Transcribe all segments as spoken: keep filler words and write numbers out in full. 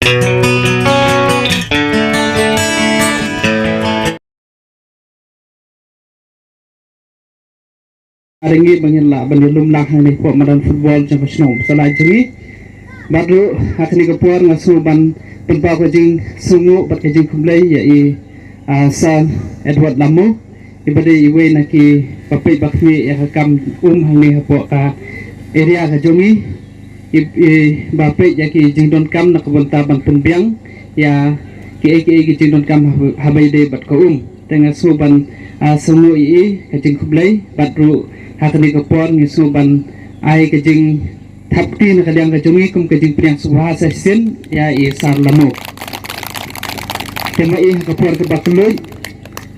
Nga dang ïohi ba ngin lah ban ïalum lang hangne hapoh madan football jong ka shnong Umsalai jong ngi. Bad ruh ha kane ka por nga sngew ban pynpaw ka jingsngewnguh bad ka jingkhublei ïa i, ah, Sir Edward Lamo, iba dei iwei na kiba peit ba khmih ïa ka kam um hangne hapoh ka area ka jong ngi. I, iba peit ïa ki jingdonkam na ka bynta ban pynbiang ïa kiei kiei ki jingdonkam haba, haba ïadei bad ka um. Te nga sngew ban, ah, sngewnguh ïa i ka jingkhublei bad ruh ha kane ka por nga sngew ban ai ka jingthap kti na ka liang ka jong ngi kum ka jingpdiang sngewbha sa shisien ïa i Sir Lamo. Te ma i ha ka por kaba kylluid,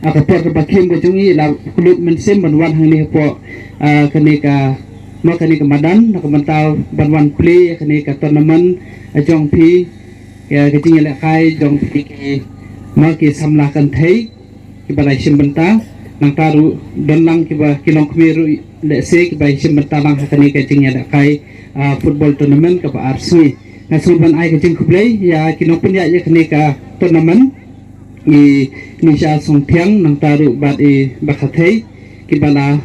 ha ka por kaba khim ka jong ngi i la kylluid mynsiem ban wan hangne hapoh, ah, kane ka, ma kane ka madan na ka bynta ban wan plie ïa kane ka tournament, ah, jong phi, ïa ka jingïalehkai jong phi ki, ma ki samla kynthei kiba la shim bynta, nangta ruh don lang kiba ki longkmie ruh lehse kiba shim bynta lang ha kane ka jingïalehkai, ah, football tournament kaba ar sngi. Nga sngew ban ai ka jingkhublei ïa ki nongpynïaid ïa kane ka tournament, i Nisha Songthiang nangta ruh bad i Bah Khathei, kiba la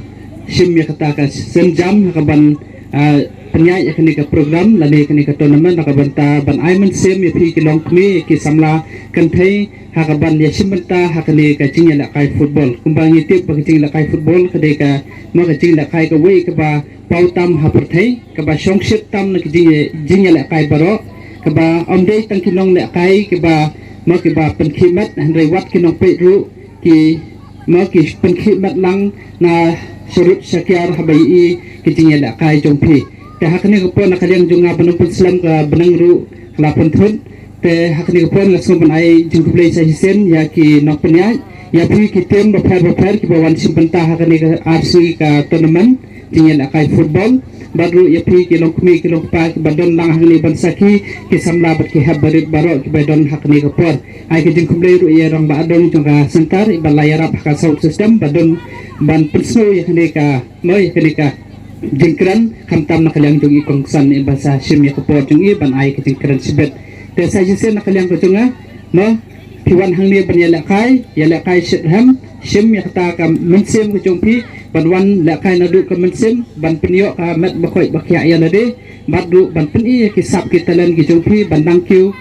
shim ïa kata ka sienjam ha kaban, ah, pynïaid ïa kane ka program lane kane ka tournament ha ka bynta ban ai mynsiem ïa phi ki longkmie, ïa ki samla kynthei ha kaban ïashim bynta ha kane ka jingïalehkai football. Kumba ngi tip ba ka jingïalehkai football ka dei ka, ma ka jingïalehkai kawei kaba paw tam ha pyrthei, kaba shongshit tam na ki jing, jingïalehkai baroh, kaba ym dei tang ki nonglehkai kiba, ma kiba pynkhih met, hynrei wat ki nongpeit ruh ki, ma ki pynkhih met lang na sharud shakiar haba ïohi ki jingïalehkai jong phi. Te ha kane ka por na ka liang jong nga ban ym pynslem ka bneng ruh ka la pynthut. Te ha kane ka por nga sngew ban ai jingkhublei sa shisien ïa ki nongpynïaid, ïa phi ki team bapher bapher kiba wan shim bynta ha kane ka ar sngi ka tournament jingïalehkai football. Bad ruh ïa phi ki longkmie ki longkpa kiba don lang hangne ban sakhi, ki samla bad ki hep barit baroh kiba don ha kane ka por. Ai ka jingkhublei ruh ïa i Rangbah Ardong jong ka centre iba la ïarap ha ka sound system ba don ban pynsngew ïa kane ka, mo, ïa kane ka jingkren, khamtam na ka liang jong i kongsan iba sa shim ïa ka por jong i ban ai ka jingkren shibit. Te sa shisien na ka liang ka jong nga, mo, phi wan hangne ban ïalehkai, ïalehkai shitrhem, shim ïa kata ka mynsiem ka jong phi ban wan lehkai naduh ka mynsiem, ban pynïoh ka met ba koit ba khiah ïa lade, bad ruh ban pyni ïa ki sap ki talent ki jong phi ban dang kiew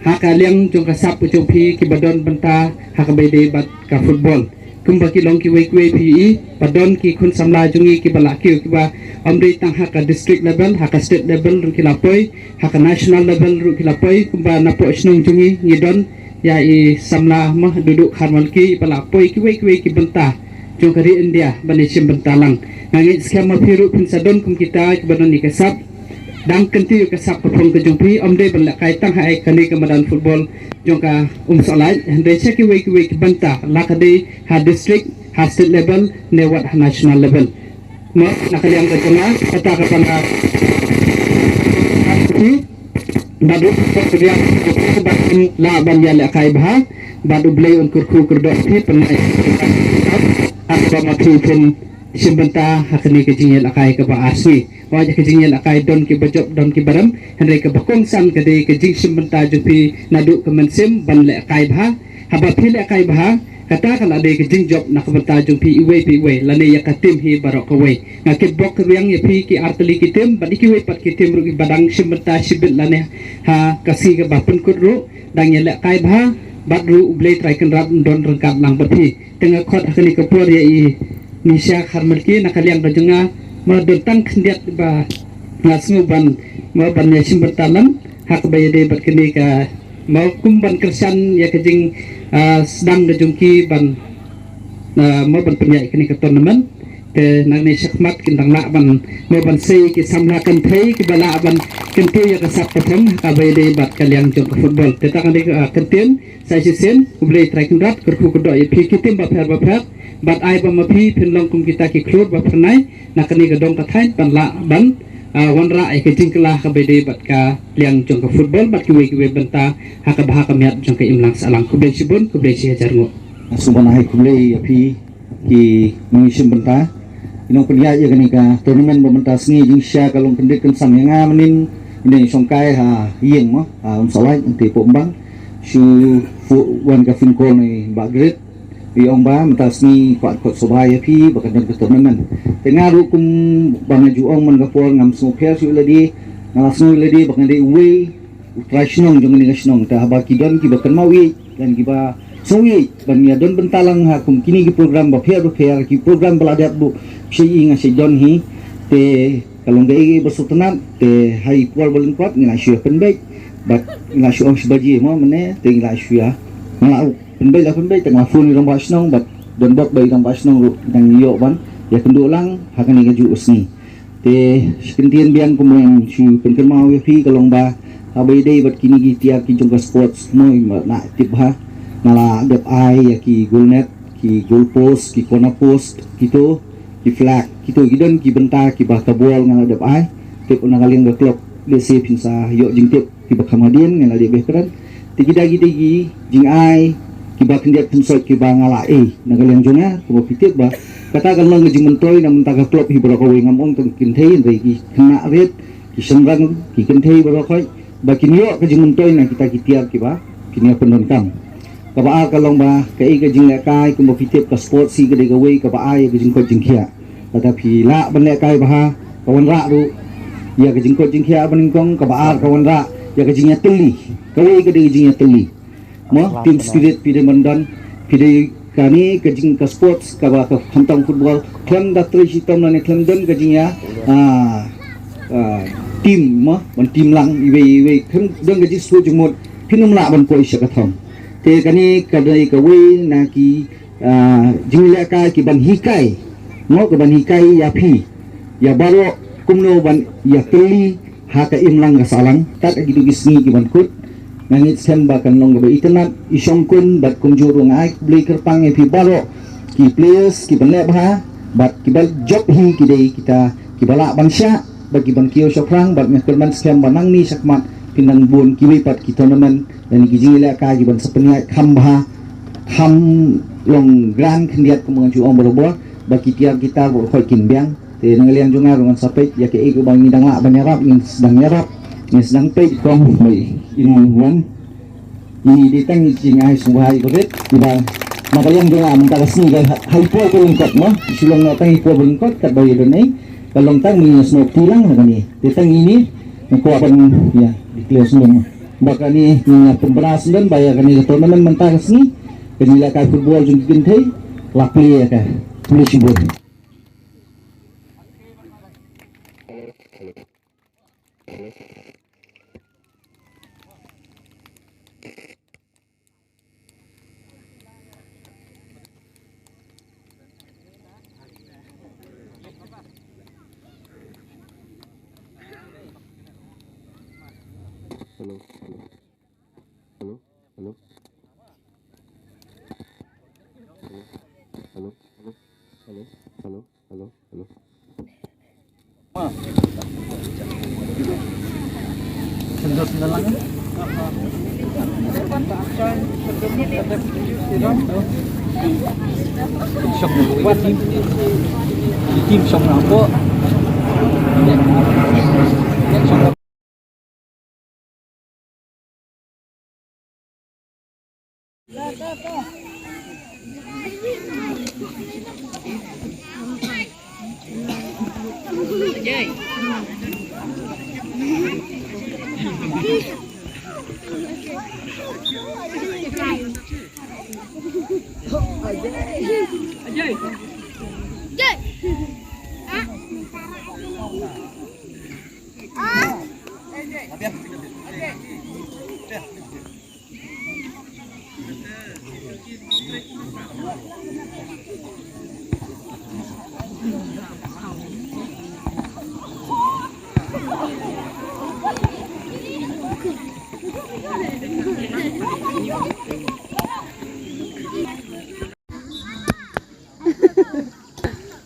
ha ka liang jong ka sap ka jong phi kiba don bynta ha kaba ïadei bad ka football. Kumba ki long kiwei kiwei phi i ba don ki khun samla jong ngi kiba la kiew, kiba ym dei tang ha ka district level, ha ka state level ruh ki la poi, ha ka national level ruh ki la poi. Kumba napoh shnong jong ngi ngi don ïa i samla, ma, Dudu Kharmalki, iba la poi kiwei kiwei ki bynta jong ka ri India ban ïashim bynta lang. Nga ngeit skhem ma phi ruh phin sa don kum kita kiba don ïa ka sap, dang kyntiew ïa ka sap ka phong ka jong phi, ym dei ban lehkai tang ha kane ka madan football jong ka Umsohlait, hynrei sha kiwei kiwei ki bynta, la ka dei ha district, ha state level ne wat ha national level. Mo, na ka liang ka jong nga, kata ka pynlong bad ruh ka liang ka jong nga, bad lah ban ïalehkai bha, bad U Blei un kyrkhu kyrdoh phi, pynlong ha kaba ma phi phin shim bynta ha kane ka jingïalehkai kaba ar sngi. Wat ïa ka jingïalehkai don kiba jop, don kiba rem, hynrei kaba kongsan ka dei ka jingshim bynta jong phi naduh ka mynsiem ban lehkai bha. Haba phi lehkai bha, kata ka la dei ka jingjop na ka bynta jong phi iwei pa iwei, lane ïa ka team hi baroh kawei. Nga kitbok kyrwiang ïa phi ki ar tylli ki team, bad ïa kiwei pat ki team ruh kiba dang shim bynta shibit lane ha ka sngi kaba pynkut ruh, dang ïalehkai bha, bad ruh U Blei Trai Kynrad un don ryngkat lang bad phi. Te nga khot ha kane ka por ïa i Nisha Kharmalki na ka liang ka jong nga, ma, don tang khyndiat ba nga sngew ban, ma, ban ïashim bynta lang ha kaba ïadei bad kane ka, ma, kum ban kyrshan ïa ka jing, ah, sdang ka jong ki ban, ah, ma, ban pynïaid kane ka tournament. Te nangne shakhmat kin dang lah ban, ma, ban sei ki samla kynthei kiba lah ban kyntiew ïa ka sap ka phong ha kaba ïadei bad ka liang jong ka football. Te ta kane ka, ah, kyntien sa shisien, U Blei Trai Kynrad kyrkhu kyrdoh ïa phi ki team bapher bapher, bad ai ba ma phi phin long kum kita ki khlur ba phyrnai na kane ka dong ka thaiñ ban lah ban, ah, wanrah ïa ka jingkylla kaba ïadei bad ka liang jong ka football bad kiwei kiwei bynta ha ka bha ka miat jong ka imlang sahlang. Khublei shibun, khublei shihajar nguh. Sngewbha ai khublei ïa phi ki nongshim bynta, ki nongpynïaid ïa kane ka tournament ba mynta sngi. Jingshisha ka long kyndit kynsan ïa nga mynnin, Ngi shongkai ha ïing mo, ha Umsawai, te Pombang. Shu fu-, wan ka phone call na i Bah Grit. I ong ba mynta sngi kwah khot sngewbha ïa phi ba kan don ka tournament. Te nga ruh kumba nga ju ong man ka por ngam sngewpher shuh lade, nga la sngew lade ba nga dei uwei u trai shnong jong kane ka shnong. Te haba ki don kiba kynmaw ïeit lane kiba sngew ïeit ban ïa don bynta lang ha kum kine ki program bapher bapher, ki program ba la dep buh sha i nga sha don hi. Te ka long kaei ba sngewtynnat, te ha i por ba lyngkot ngi la shu ïa pynbeit bad ngi la shu ong shi baje mo mynne, te ngi la shu ïa, ngi la pynbeit, la pynbeit, te ngi la phone i rangbah shnong bad don bok ba i rangbah shnong ruh dang ïoh ban ïa kynduh lang ha kane kajuh ka sngi. Te shi kyntien biang kumba ngan shu pynkynmaw ïa phi ka long ba haba ïadei bad kine ki tiar ki jong ka sports mo, i ma na tip bha, nga la dep ai ïa ki goal net, ki goal post, ki corner post, kito ki flag, kito ki don ki bynta kiba ka ball nga la dep ai. Tip na ka liang ka club, lehse phin sa ïoh jingtip kiba kham hadien, nga la dep beh kren. Te kita kita ki jingai kiba khyndiat khynsoit kiba nga la ai na ka liang jong nga, kumba phi tip ba kata ka long ka jingmyntoi na bynta ka club hi baroh kawei, ngam ong tang kynthei, hynrei ki khynnah rit, ki shynrang, ki kynthei baroh kawei ba kin ïoh ka jingmyntoi na kita ki tiar kiba kin ïa pyndonkam. Kaba ar ka long ba kaei ka jinglehkai, kumba phi tip ka sports hi ka dei kawei kaba ai ka jingkoit jingkhiah. Lada phi lah ban lehkai bha, ka wanrah ruh ïa ka jingkoit jingkhiah ba nyngkong, kaba ar ka wanrah ïa ka jingïatylli. Kawei ka dei ka jingïatylli mo, team spirit phi dei ban don, phi dei kane ka jing ka sports kaba ka khamtam football, khlem da trei shitom lane khlem don ka jingïa, ah, ah, team mo, ban team lang iwei iwei, khlem don ka jingsuk jingmut phin ym lah ban poi sha ka thong. Te kane ka dei kawei na ki, ah, jinglehkai kiban hikai mo, kiban hikai ïa phi, ïa baroh kumno ban ïatylli ha ka imlang ka sahlang tad ha kito ki sngi kiban kut. Nga ngeit skhem ba kan long kaba itynnat, ishongkun, bad kumjuh ruh nga ai khublei kyrpang ïa phi baroh ki players kiban leh bha bad kiba jop hi, ki dei kita kiba lah ban shah bad kiban kiew shaphrang, bad nga kyrmen skhem ba nangne shakhmat phin nang bun kiwei pat ki tournament lane ki jingïalehkai kiban sa pynïaid kham bha, kham long grand khyndiat kumba nga ju ong barabor, ba ki tiar ki tar baroh khoit kin biang. Te na ka liang jong nga ruh ngan sa peit ïa kaei kaba ngi dang lah ban ïarap, ngin sdang ïarap, ngin sdang peit kong mai in wan. Ini dei tang i jingai sngewbha i ba rit, i ba na ka liang jong nga mynta ka sngi ka ha i por ba lyngkot mo, shu long tang i por ba lyngkot katba ïa donei ka long tang, ngi sngewbha lang na kane. Dei tang ini nga kwah ban ïa declare sngewbha ba kane ngi nga pynbna sngewbha ba ïa kane ka tournament mynta ka sngi, kane lehkai football jong ki kynthei la plie ïa ka. Plie shibun. Hello, hello. Hello, hello. Hello, hello, hello, hello, hello, hello.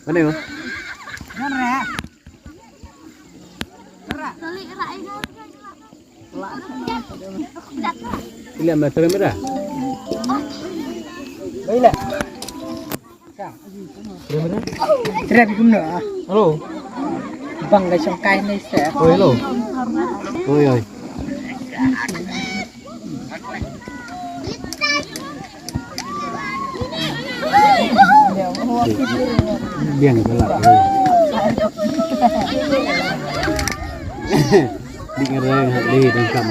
Mana yo? Ini sama terus merah. Baiklah. Terus merah. Terus kumno? Hello. Bang ka shongkai ni se. Oh, hello. Oi, oi. Biang galak. Ding reng hak dei dang kam.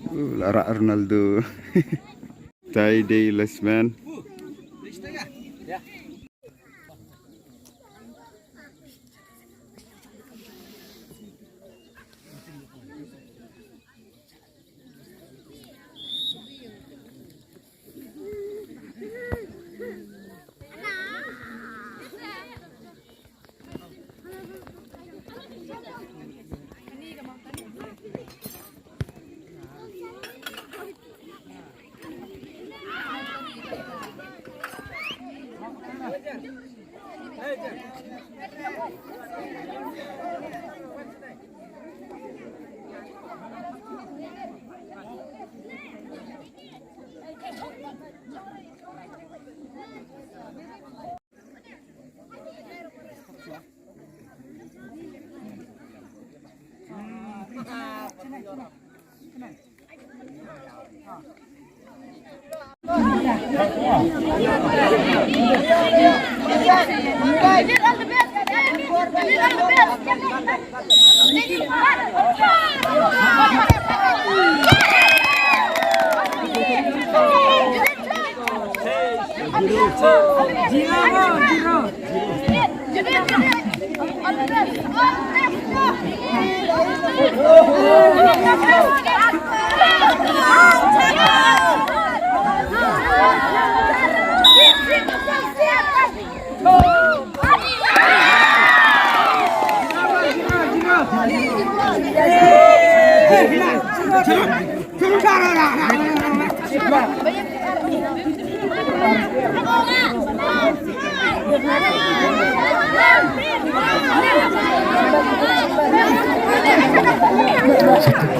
Uh, la rah Ronaldo. Tai dei last man.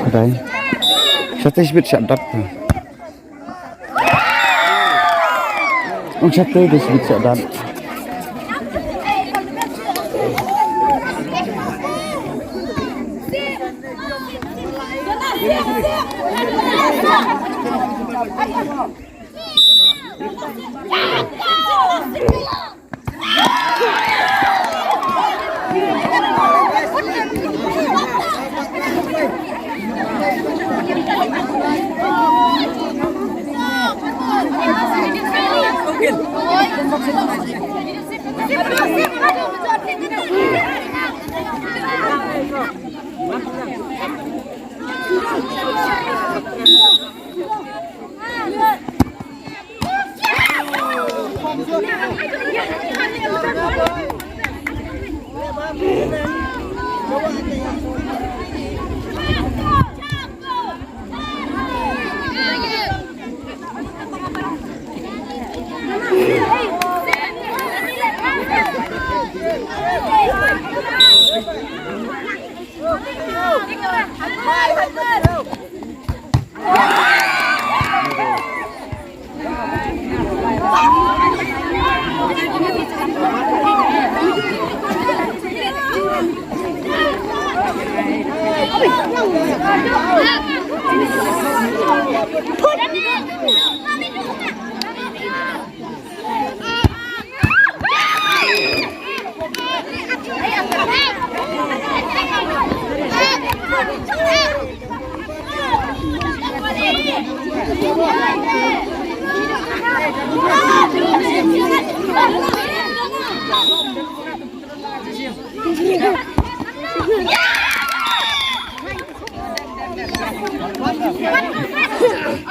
Dai. Sa te shibit shah dat. Ong sa te shibit shah dat.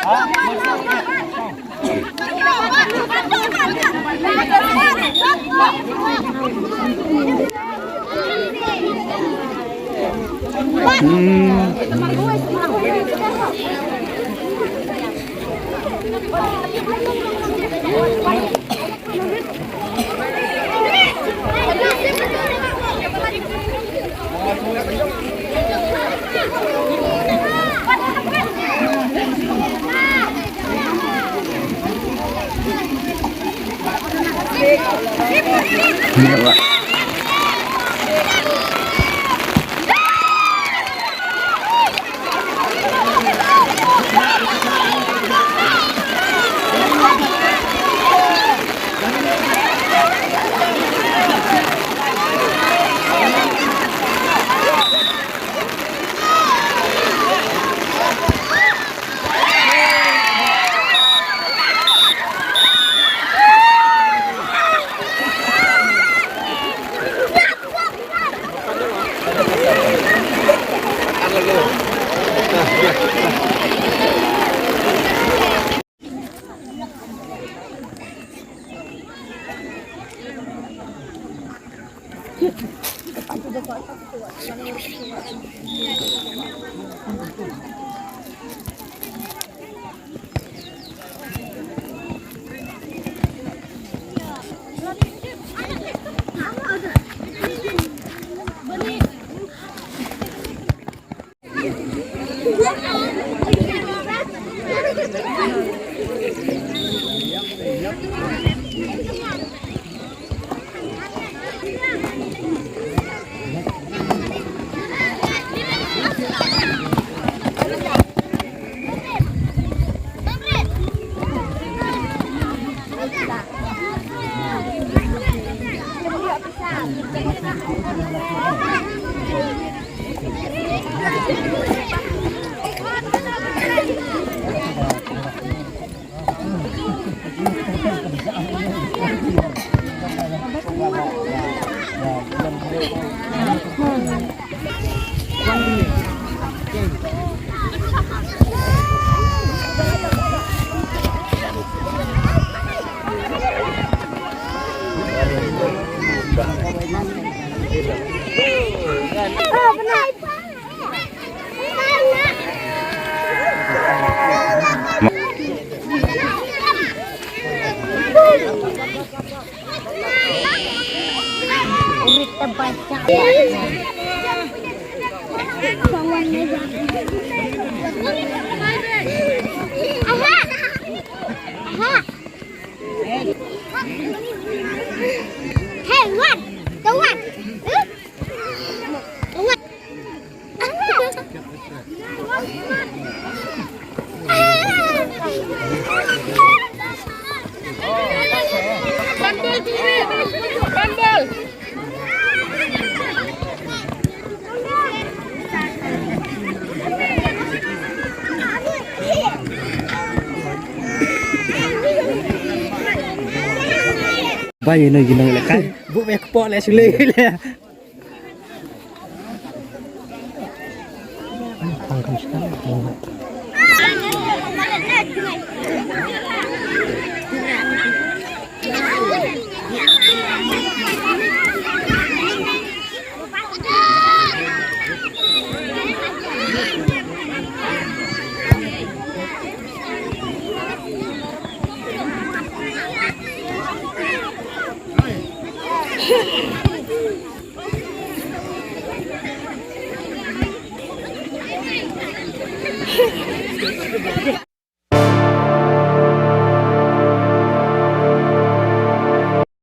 Hey, one, the one. Huh? The one. Ba ye no gino le kai. Bu be kpo le sule le.